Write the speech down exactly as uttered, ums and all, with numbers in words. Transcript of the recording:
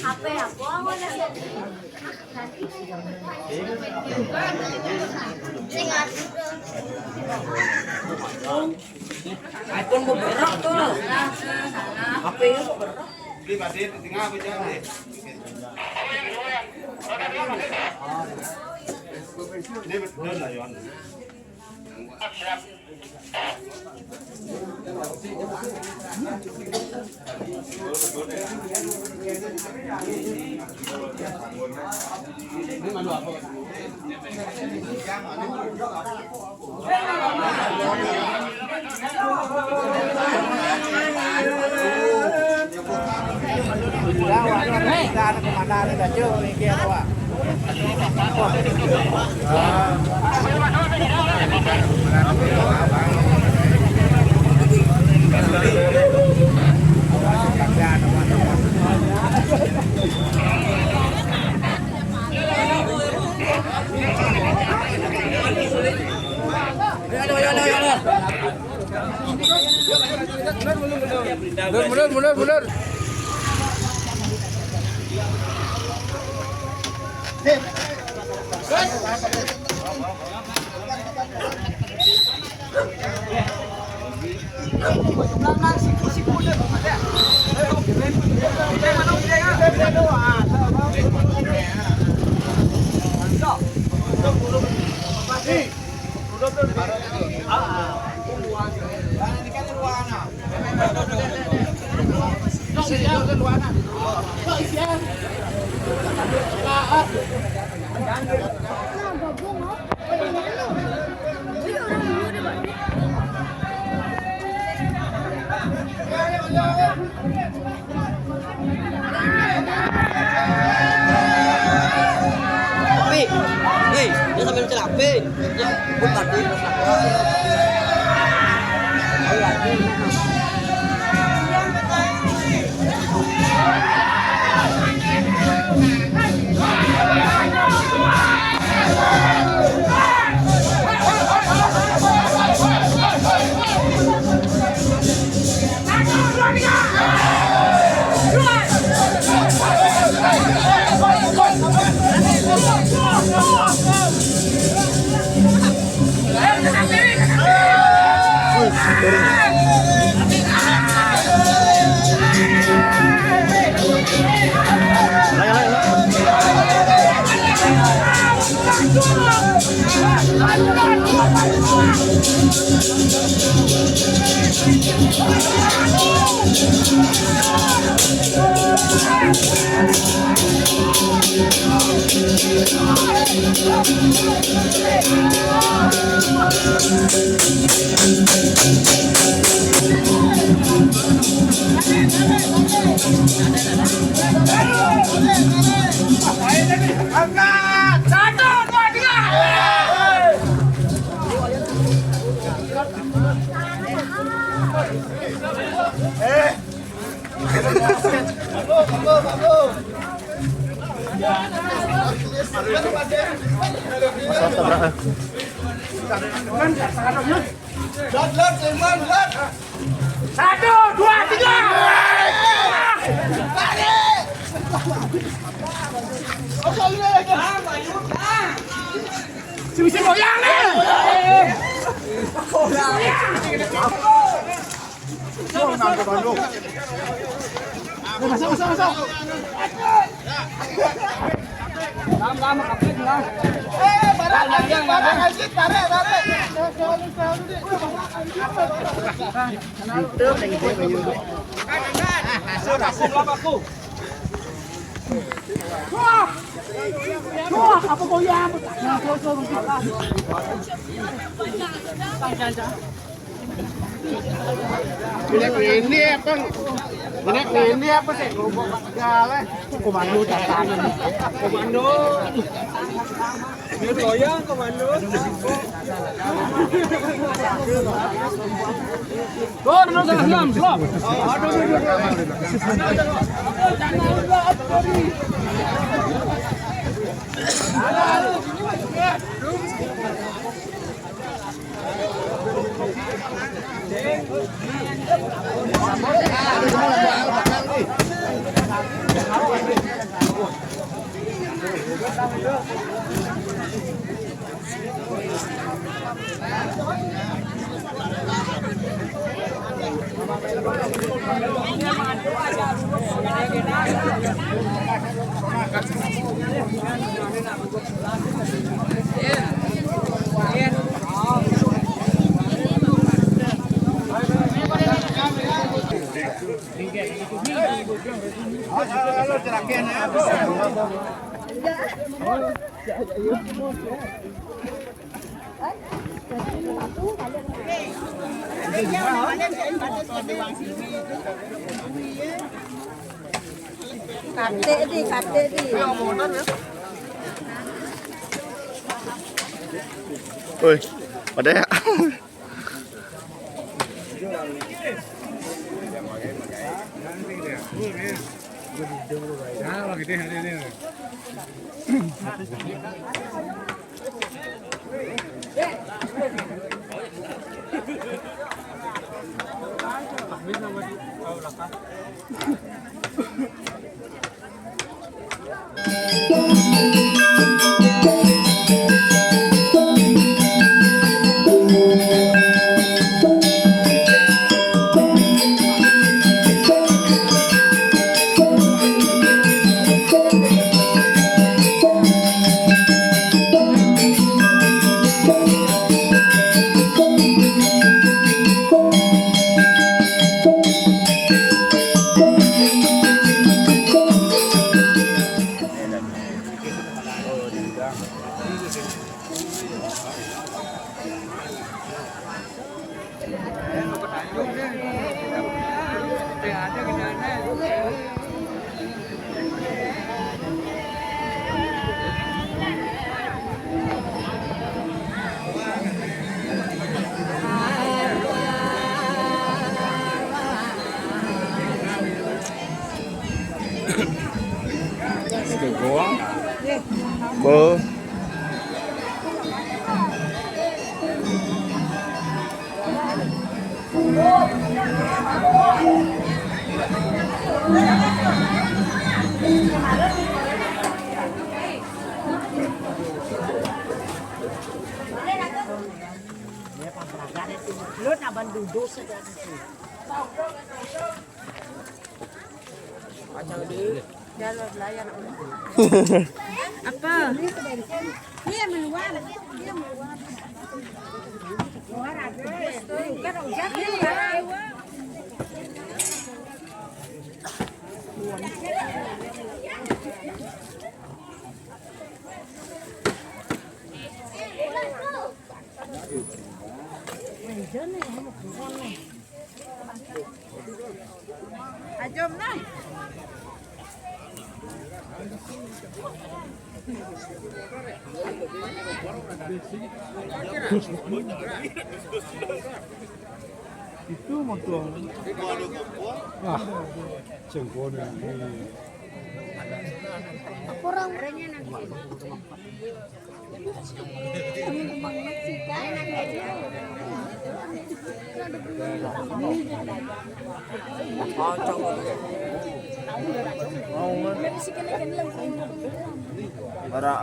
Apa ya? Buang mana? Sing atuh. Aipun beberek tuh. Apa ya beberek? Beli batin, tinggal apa aja, beli. Ini betul lah, Yon. Mundur, mundur, mundur, mundur. Pi, hei, dia sambil celak, Pi. Ya, bukan, Pi. Angkat! Satu, dua, tiga! Eh! Satu, dua, tiga. Tarik. Sing, sing goyang nih. Masuk, masuk, masuk. Lama, lama, kapit, lama. Eh, barang lagi, barang lagi, tarik, tarik. Masuk, masuk, lama, aku. Wah! Wah, apa goyang? Ini apa? Ini apa sih? Komando datang. Komando. Ini goyang komando. Tuh, dulu, salah, salam, salam. Aduh, aduh, aduh, aduh. Kate di, kate di. Woi, pada ya. Ke gua. Bo. Lu naban duduk saja. Apa? Dia meluar. Dia meluar. Bukan hujan, dia meluar. Ajom nah. Itu motor. Ah, cengkone. Kurang. Bara.